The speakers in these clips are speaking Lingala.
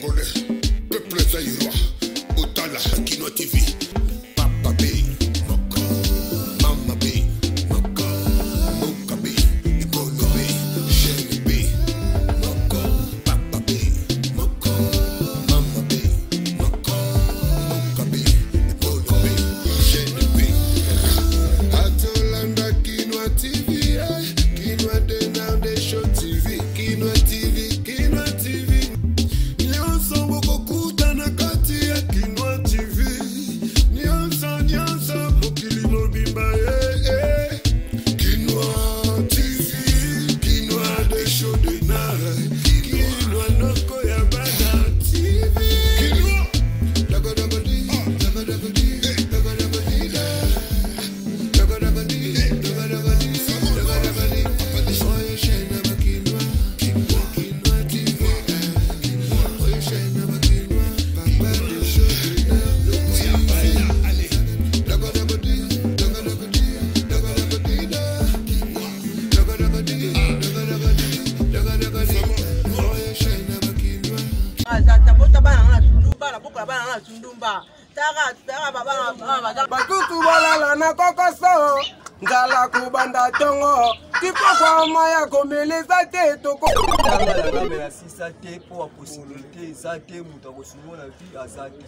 Congolais, peuple zaïrois, Otala, Kino TV, Papa B, Moko, Mama B, Moko, Moka B, Ekolo B, Chaîne B, Moko, Papa B, Moko, Mama B, Moko, Moka B, Ekolo B, Chaîne B. Atolanda Kinoa TV, eh, Kinoa Denard des Show TV, Kinoa TV, Kinoa TV. Nyonso bokokuta na kati ya Kinoa TV. Nyonso, nyonso, mokili mobimba, eh, eh. Kinoa TV, Kinoa des Show Denard, Kinoa noko ya bana TV. Kinoa. Dagadagadi, dagadagadi, dagadagadi, da. Dagadagadi, dagadagadi, dagadagadi. Oyo chaîne ya Bakinoa, Kinoa TV, eh. Oyo chaîne ya Bakinoa, Papa de Show Denard TV. Dagadagadi, dagadagadi, dagadagadi, da. Dagadagadi, dagadagadi, dagadagadi. Oyo chaîne ya Bakinoa. Azata bota bana nga na tundumba, nabokola bana nga na tundumba. Taka taka babana baza. Batutu balala na kokoso, nzala kobanda ntongo tipokwa ya komeleza te toko. Nzambe asisa te mpo ya possibilité eza te, moto akosunga na vie aza te.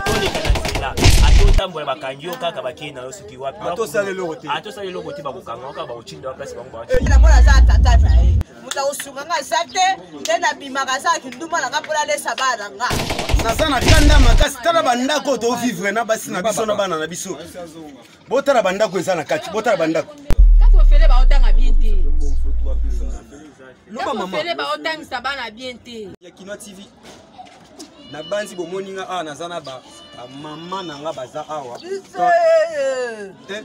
Toleka na nzela, ata otambola, bakangi yo kaka, bakei na yo soki wapi. Ata osala eloko te. Ata osala eloko te, bakokanga yo kaka, bakotinda yo place bango ba. Namona aza tata na ye, moto akosunga nga aza te, nde nabimaka asalaki ndumba na nga mpo nalesa bana na nga. Naza na kanda makasi. Tala bandako oyo tovivre na basi na biso na bana na biso. Botala bandako eza na kati, botala bandako. Kati ofele baotanga bien te. Loba. Kati Mama. ofele baotangisa bana bien te. Ya Kinoa TV, nabanzi bomoni nga awa, naza na bamama na nga baza awa te.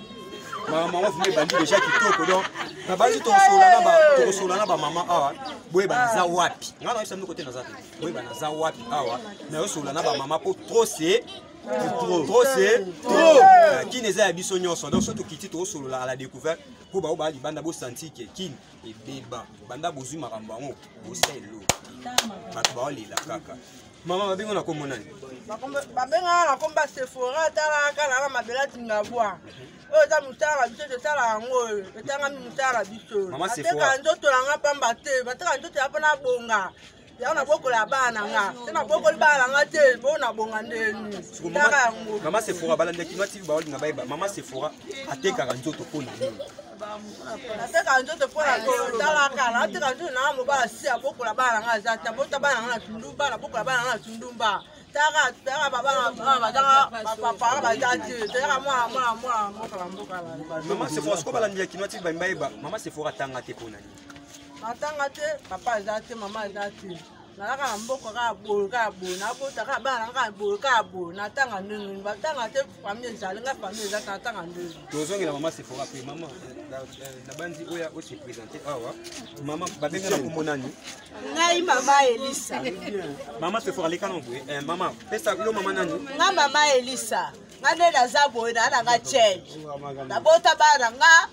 Mama ngo fumi ebandi déjà kitoko. Donc nabanzi tokosola na bamama awa. Boyeba naza wapi? Nga nayebisa bino kote naza te. Boyeba naza wapi awa. Nayosola na bamama mpo trop c'est trop, trop c'est trop. Kini eza ya biso nyonso. Donc so tokiti, tokosolola à la découverte mpo bao baa libanda bosanti ke kini ebeba. Banda bozwi makambo yango, bosa eloko, bato baolela kaka. Mama, babengo na kombo nani? Babengaka na komba Sefora. Talaka na mabele atinga bwa oyo eza mosala na biso, tosala yango oyo etangami mosala na biso. Mama. Bateka Sephora. nzoto na nga pamba te, bateka nzoto ya mpo nabonga yango, nabokola bana na nga te, nabokoli bana na nga te mpo nabonga ndeni. Taka yango. Mama Sephora, balandi ya Kinoa TV baolinga bayeba, mama Sephora atekaka nzoto mpo na nini? Nateka nzoto mpo na kotalaka, nateka nzoto na nga mobala si abokola bana na nga aza te. Abota bana na nga na tundumba, nabokola bana na nga na tundumba. Taka taka babana bazanga bapapa baza te, toyaka mwana mwana mwana mboka na mboka na. Mama Sephora, sikoyo balandi ya Kinoa TV balingi bayeba, mama Sephora atanga te mpo na nini? Matanga te, papa aza te, mama aza te. Nazaka na mboka kaka boye, kaka boye, nabota kaka bana na kaka boye, kaka boye. Natanga ndenge nini? Batanga te, famille ezali nga, famille eza te, natanga ndenge. Tozongela mama Sephora mpe mama nabanzi oyo ose présente awa. Mama, babenga na kombo nani? Ngai mama Elisa. Mama Sephora, leka na boye. Mama, pesa yo mama nani? Nga mama Elisa. Nga nde naza boye, naa na nga change, nabota bana na nga,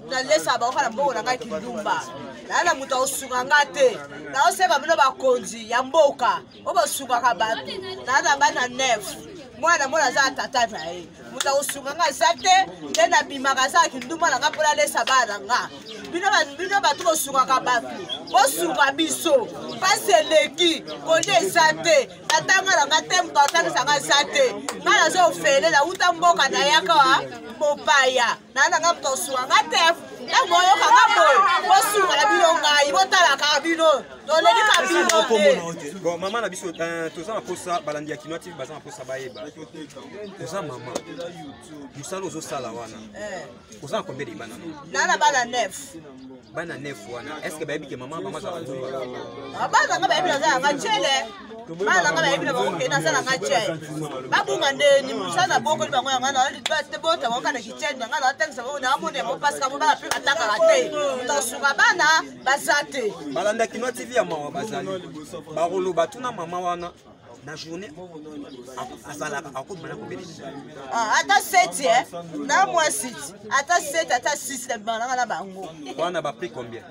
nalesa bango na mbongo na ngai kindumba. Naa na moto akosunga nga te. Naosenga bino bakonzi ya mboka oyo basungaka bato, naa na ngai na nef mwana mwana aza na tata na ye, moto akosunga nga aza te, nde nabimaka asalaki ndumba na nga mpo nalesa bana na nga. Bino bato bosungaka bato, bosunga biso, mpasi eleki, kolia eza te. Natanga na nga te, moto atangisa nga aza te. Nga naza ofele, nauta mboka, nayaka wa mopaya, naa na nga moto akosunga nga te. Ntango oyoka nga boye, bosunga na bino ngai, botalaka bino, tolelika bino te. Bon, mama na biso, toza na posa, balandi ya Kinoa TV baza na posa bayeba. Oza mama, mosala ozosala wana, oza na combien de bana no? Naa na bana nef. Bana nef wana, est ce que bayebi ke mama azala nzumba? Bana nga bayebi naza nanga tiele. Bana nga bayebi na bango ke naza nanga tiele. Babunga ndeni mosala na bokoli bango yanga bota bango kana kitiele na nga, naotangisa bango, naamona yango mpasi kango. Bana mpe batangaka te, moto asuka bana baza te. Balanda Kinoa TV ya mawa bazali bakoloba, tuna mama wana, na journée azalaka akobima na combien de mibali? Ah, ata seti eh. Na mwasi ata seti, ata sisi, na bimaka nanga na bango. Wana baprix combien?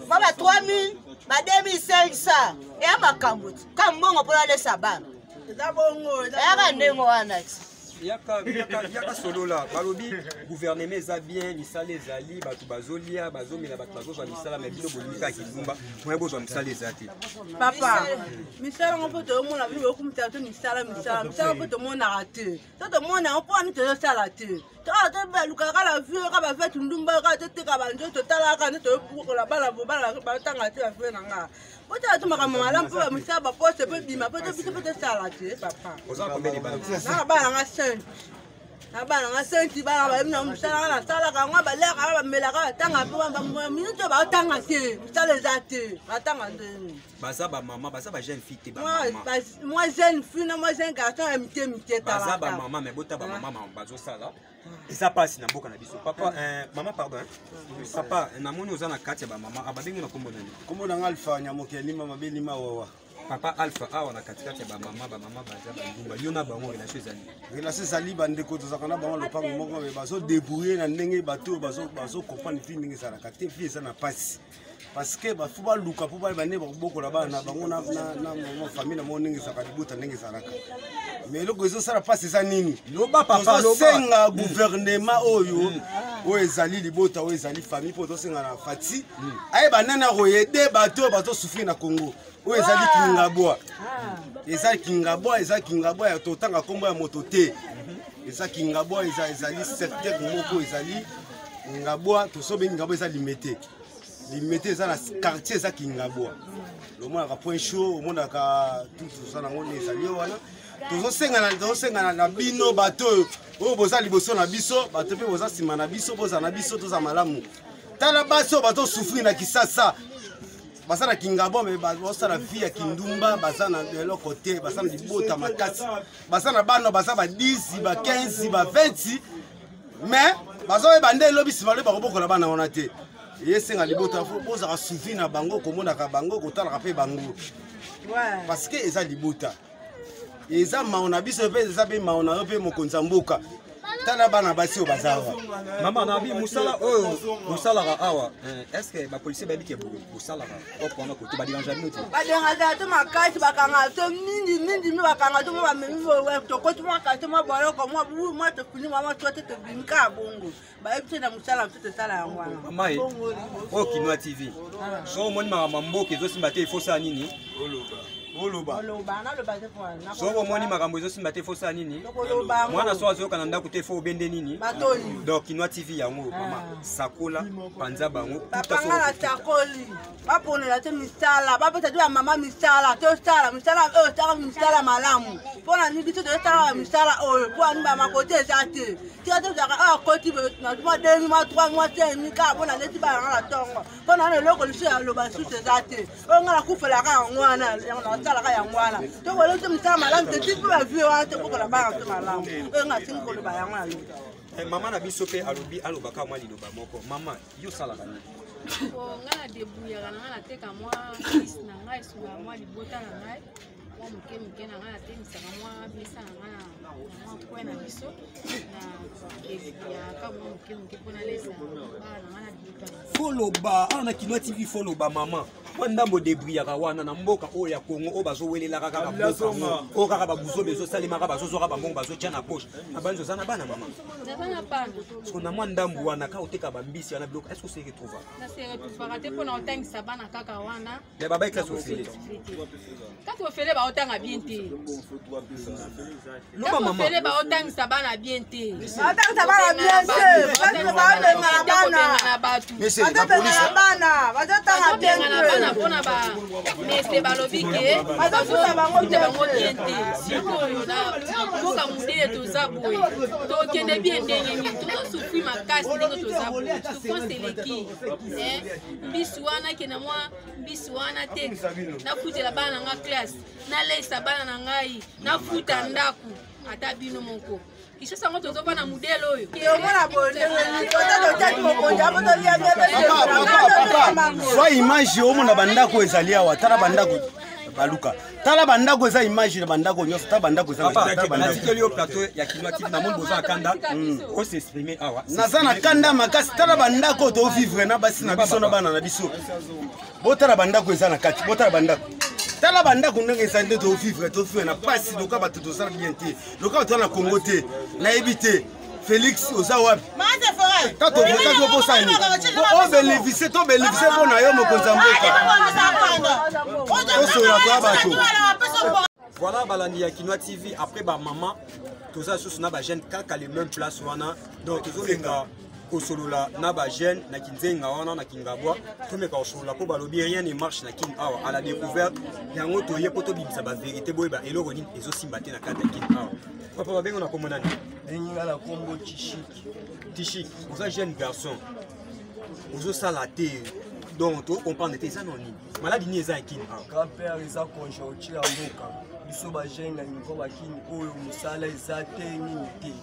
Mwa ba 3000. Ba 2500 eya makambo ti ka mbongo mpo nalesa bana. Eza bongo. Eyaka ndenge wana ti. Yaka, yaka, yaka solola. Balobi gouvernement eza bien, misala ezali, bato bazolia, bazomela, bato bazozwa misala, mais bino bolingi kaka kindumba, moye bozwa misala eza te. Papa, misala yango mpo toyomona bino boyokumisa to misala misala misala mpo tomonaka te. To tomona yango mpo wani toyosala te. Toka tobalukaka kaka na vie kaka bavie tundumba kaka toteka banzoto totalaka nde toyokola bana bana batanga te bavie na nga. Botala to makambo malamu mpo bamisala baposte mpo ebima mpo to biso mpo tosala te papa. Oza combien de bana? Naka bana nga 5. Na bana nga 5 bana bayebi na mosala nga nasalaka yango baliaka nga bamelaka batanga mpo minute oyo baotanga te mosala eza te batanga ndeni. Baza ba mama, baza ba jeune fille te ba mama. Mwa jeune fille na mwa jeune garçon ya mike mike tala. Baza ba mama mais bota ba mama bazosala. Eza pasi na mboka na biso. Papa, mama pardon. Papa, namoni oza na kati ya ba mama. Ababengi na kombo nani? Kombo na nga Alpha Nyamoke Lima Mabe Lima Wawa. Papa Alpha awa na katikati ya ba mama, ba mama baza ba ndumba. Yo na bango relation ezali. Relation ezali bandeko tozalaka na bango lopango moko mais bazo débrouiller na ndenge bato bazo bazo comprendre vie ndenge ezalaka te, vie eza na pasi. Parce que ba faut baluka po bayeba nde bakobokola bana na bango na na na famille na bango ndenge ezalaka, libota ndenge ezalaka. Mais eloko ezosala pasi eza nini? Loba papa, loba. Tozosenga gouvernement oyo oyo ezali libota oyo ezali famille mpo tosenga na Fati ayeba nani akoyede bato oyo bazosouffrir na Congo. Oyo ezali Kingabwa. Eza Kingabwa, eza Kingabwa ya totanga nkombo ya moto te. Eza Kingabwa, eza ezali secteur moko ezali Ngabwa, tosobengi Ngabwa eza limete. Limete eza na quartier eza Kingabwa. Omonaka point chaud, omonaka tout toza nango nde ezali wana. Tozosengana, tozosengana na bino bato oyo oyo boza liboso na biso, bato mpe boza nsima na biso, boza na biso, toza malamu. Tala basi oyo bazosouffrir na Kisasa. Baza na Kingabwa mais bazosala vie ya kindumba, baza na eloko te, baza na libota makasi, baza na bana, baza ba 10, ba 15, ba 20, mais bazoyeba nde elobi nsima lobi bakobokola bana wana te. Esenga libota fo bozalaka suivi na bango, komonaka bango, kotalaka mpe bango, parce que eza libota, eza mao na biso mpe eza mpe mao na yo mpe mokonzi ya mboka. Tala bana basi oyo baza awa. Mama na bi musala oyo musalaka awa, est-ce que ba policiers bayebi ke bosalaka propre wana kote ba déranger bino te? Ba déranger to makasi, bakanga to mingi mingi mi bakanga to ba memi tokoti mwa kasi mwa boloko mwa bu mwa tofini mwa mwa to tobimi kaka bongo. Bayebi te na mosala mosusu tosala yango wana. Mama ye, oyo Kinois TV. So omoni makambo ya mboka ezosimba te, il faut sala nini? Oloba. Oloba, naloba te mpo wana. So omoni makambo ezosimba te, il faut sala nini? Tokoloba yango. Mwana so azoyoka na ndako te, il faut obende nini? Matoi. Donc Kinois TV yango, mama, sakola, panza bango. Papa nga na sakoli, baponela te misala, bapesa te bamama misala, tosala misala oyo, tosala misala malamu. Mpo na nini biso tosala misala oyo? Mpo na nini bamakote eza te? Tika tozalaka oyo akoti na mwa 2 mwa 3 mwa 5 kaka mpo na leti bana nga na ntongo. Mpo na wana eloko lisusu ya loba lisusu eza te. Oyo nga nakufelaka yango wana, nasalaka yango wana. Tokola te misala malamu te, ti mpe bavie wana tobokola bana te malamu. Oyo nga asengi koloba yango na loba. Mama na biso mpe alobi, alobaka mwa liloba moko. Mama, yo osalaka nini? Nga na débrouillaka na nga, nateka mwa kisi na ngai, esungaka mwa libota na ngai. Mwa moke moke na ngai natemisaka mwa mesa na ngai na mwa coin na biso, na débrouillaka mwa moke moke mpo nalesa bana na ngai na libota na ngai. Foloba awa na Kinois TV, foloba mama. Mwa ndambo débrouillaka wana na mboka oyo ya Congo oyo bazowelelaka kaka mboka yango, oyo kaka babuzoba ezosalemaka, bazozwaka bambongo bazotia na poche. Na banzi oza na bana mama? Naza na bana. Parce que na mwa ndambo wana kaka oteka bambisi wana biloko, est-ce que oseki retrouva? Na se retrouvaka te mpona otangisa bana kaka wana. Mais baba classe ofele. Kati ofele baotanga bien te. Loba mama. Ofele baotangisa bana bien te. Baotangisa bana bien te. Bazobengana bana. Bato. Bazobengana bana. Bazotanga bien te. Bazobengana bana mpona ba mese balobi ke bazofuta bango bien te. Sikoyo na mboka mondele toza boye. Tokende bien ndenge nini? Tozosufri makasi ndenge toza boye. Souffrance eleki. Mbisi wana ke na mwa mbisi wana te. Nafutela bana na nga classe, nalesa bana na ngai, nafuta ndako, ata bino moko. Kinshasa yango tozoba na modele oyo. Papa, zwa image omona bandako ezali awa, tala bandako. Baluka. Tala bandako eza image na bandako nyonso, tala bandako eza na natikeli yo plateau ya Kinois TV, namoni boza na kanda, o s'exprimer awa. Naza na kanda makasi, tala bandako to vivre na basi na biso na bana na biso. Botala bandako eza na kati, botala bandako. Tala bandako ndenge eza nde to vivre, to vivre na pasi loka bato tozala bien te. Loka bato na Congo te. Nayebi te. Félix oza wapi? Tato votaki oposani obénéficie to bénéficie mpo na yo mokonzi ya mboka tosolola toya bato. Voilà balandi ya Kinois TV, après ba maman toza susu na ba jeune kaka les mêmes place wana, donc tozolinga kosolola na ba jeune na Kinzenga wana na Kingabwa, tomeka kosolola mpo balobi rien ne marche na Kin awa. À la découverte yango toye mpo tobimisa ba vérité, boyeba eloko nini ezosimba te na kati ya Kin awa. Papa, babengo na kombo nani? Bengi nga na kombo Tishik. Tishik, oza jeune garçon, ozosala te, donc tocomprendre te eza na nini, maladi nini eza ya Kin awa? Grand père, eza conjoncture ya mboka. Biso bajeune na niveau bakini oyo, mosala eza te, nini te,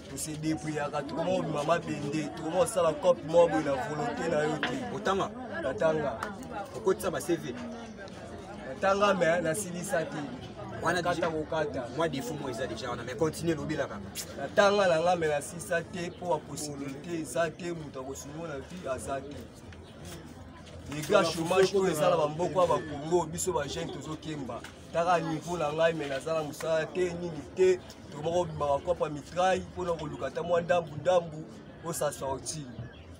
tose débrouillaka, tokoma kobima mabende, tokoma kosala cope moko boye na volonté na yo te. Otanga? Natanga. Okotisa ba CV? Natanga me nasilisa te. Wana kata kokata. Mwa défaut mo eza déjà wana, mais continue, lobela kaka. Natanga na nga me nasilisa te mpo bapossibilité eza te, moto akosungo na vie aza te. Degré ya chômage oyo eza na bamboka ya bakongo, biso bajeune tozokemba. Taka niveau na ngai, me naza na mosala te, nini te, tokoma kobima bakopa mitraille mpona koluka ata mwa ndambu ndambu osa sortir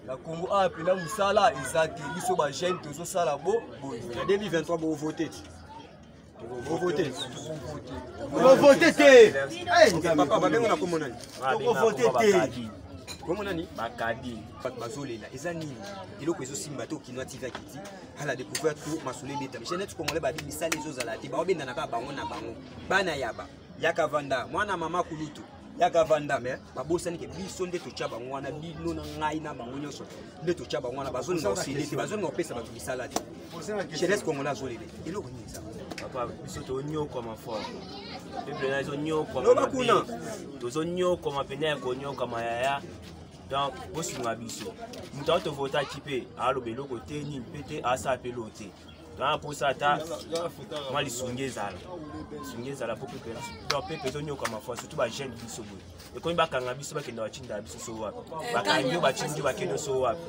na Kongo awa. Mpena mosala eza te, biso bajeune tozosala bo boye. Na 2023 bovote, bovote? Bovote te. Papa, babengo na kombo nani? Tokovote te. Kombo nani? Bakadi. Bato bazolela, eza nini eloko ezosimba te? Okinois TV akiti à la découverte to masolo ebetami. Jeunesse congolais babi misala ezozala te, baobendana kaka bango na bango, bana yaba yaka vanda, mwana mama kulutu yaka vanda, mais babosani ke biso nde totya bango wana, bino na ngai na bango nyonso nde totya bango wana. Bazolinga osele te, bazolinga kopesa bato misala te. Jeunesse congolais azolela, eloko nini eza? Papa, biso tonyokwama fort, peuple na ezonyokwama. Loba kuna. Tozonyokwama pene ya konyokwama yaya, donc bosunga biso. Moto ayo tovotaki mpe aloba eloko te, nini mpe te, asala mpe eloko te. Toza mposa ata mwa lisungi ezala, lisungi ezala mpo pepe, donc pepe ezonyokama fois, surtout bajeune. Biso boye ekomi bakanga biso, bakenda batinda biso so wapi, bakangi yo, batindi bakende so wapi,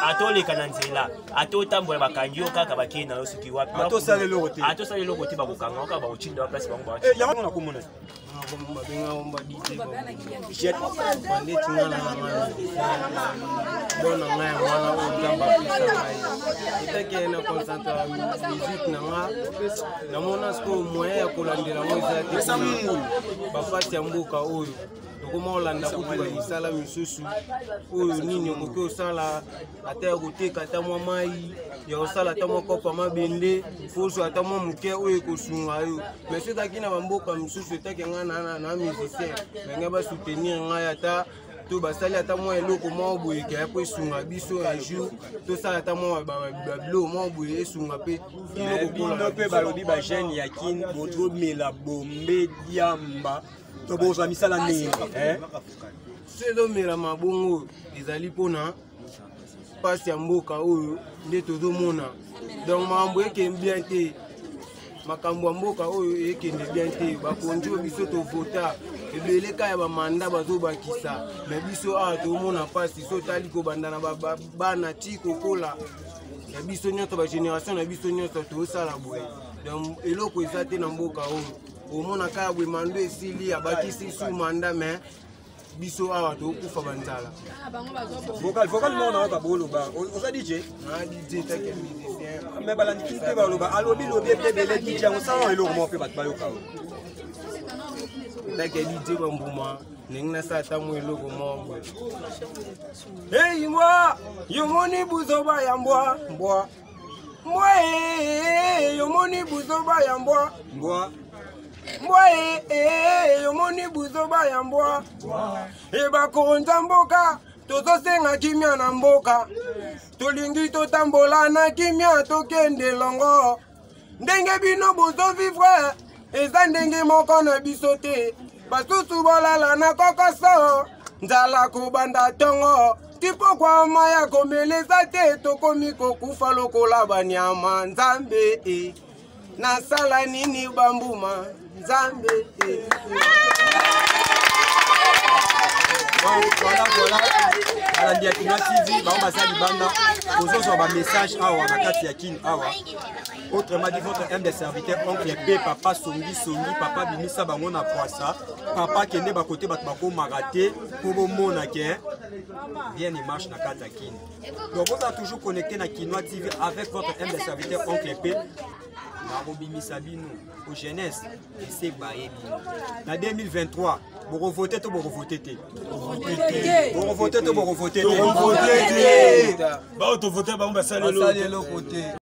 ata oleka na nzela, ata otambola, bakangi yo kaka, bakei na yo soki wapi. Ata osala eloko te. Ata osala eloko te, bakokanga yo kaka, bakotinda wa place bango. Yango nakomona. Bandeti nga na don na ngai yango wana oyo Nzambe apesa ngai, etake na concentre ya musique na nga. Namona sikoyo moyen ya kolandela yango eza te mpona bapasi ya mboka oyo. Tokoma kolanda kutu bamisala misusu oyo nini okoki kosala, ata ya koteka ata mwa mai, ya kosala ata mwa kopo ya mabende, kozwa ata mwa moke oyo ekosunga yo. Mais soki ezalaki na bamboka mosusu, etaki ngai na musicien me ngai basoutenir ngai, ata to basali ata mwa eloko mwa boye kaya mpo esunga biso un jour, tosala ata mwa babiloko mwa boye esunga mpe kino bino. kokola. Mpe balobi bajeune ya Kin bozomela bombe, diamba, to bozwa misala ndenge? So ezomelama bongo ezali mpona mpasi ya mboka oyo nde tozomona. Donc makambo ekende bien te, makambo ya mboka oyo ekende bien te. Bakonzi oyo biso tovota, ebele ka ya bamanda bazobakisa, me biso awa tozomona mpasi. So otali kobanda na bana ti kokola ya biso nyonso, bagénération na biso nyonso tozosala boye. Donc eloko eza te na mboka oyo. Omona kaka boye mando esili, abakisi su manda, me biso awa tokokufa banzala. Vocal, vocal moko nayoka boloba, oza DJ? Na DJ take musicien. Me balandi mpe baloba, alobi lobi epe ebele DJ yango, sala eloko moko mpe bato bayoka o. Take DJ bambuma, ndenge nasala ata mwa eloko moko boye. Ei mbwa, yomoni buzoba ya mbwa, mbwa mbwa e, yomoni buzoba ya mbwa, mbwa mbwa e, yomoni buzoba ya mbwa e. Bakonza mboka, tozosenga kimia na mboka, tolingi totambola na kimia, tokende longo. Ndenge bino bozovivre eza ndenge moko na biso te. Basusu bolala na kokoso, nzala kobanda ntongo ti pokwa, maya komeleza te, tokomi kokufa lokola banyama. Nzambe e. Nasala nini bambuma Nzambe eh. Donc voilà, voilà. Balandi ya Kinois TV, bango baza libanda, kozozwa ba message awa na kati ya Kin awa. Autrement dit, votre humble serviteur, oncle P, papa Songi Songi, papa bimisa bango na poisa, papa kende bakote bato bakomaka te mpo bomona ke bien ne marche na kati ya Kin. Donc bozala toujours connecté na Kinois TV avec votre humble serviteur, oncle P. Nakobimisa bino au jeunesse ese baye bino na 2023 bokovote to bokovote te? Bokovote to bokovote te? Bao tovote bango basali eloko te.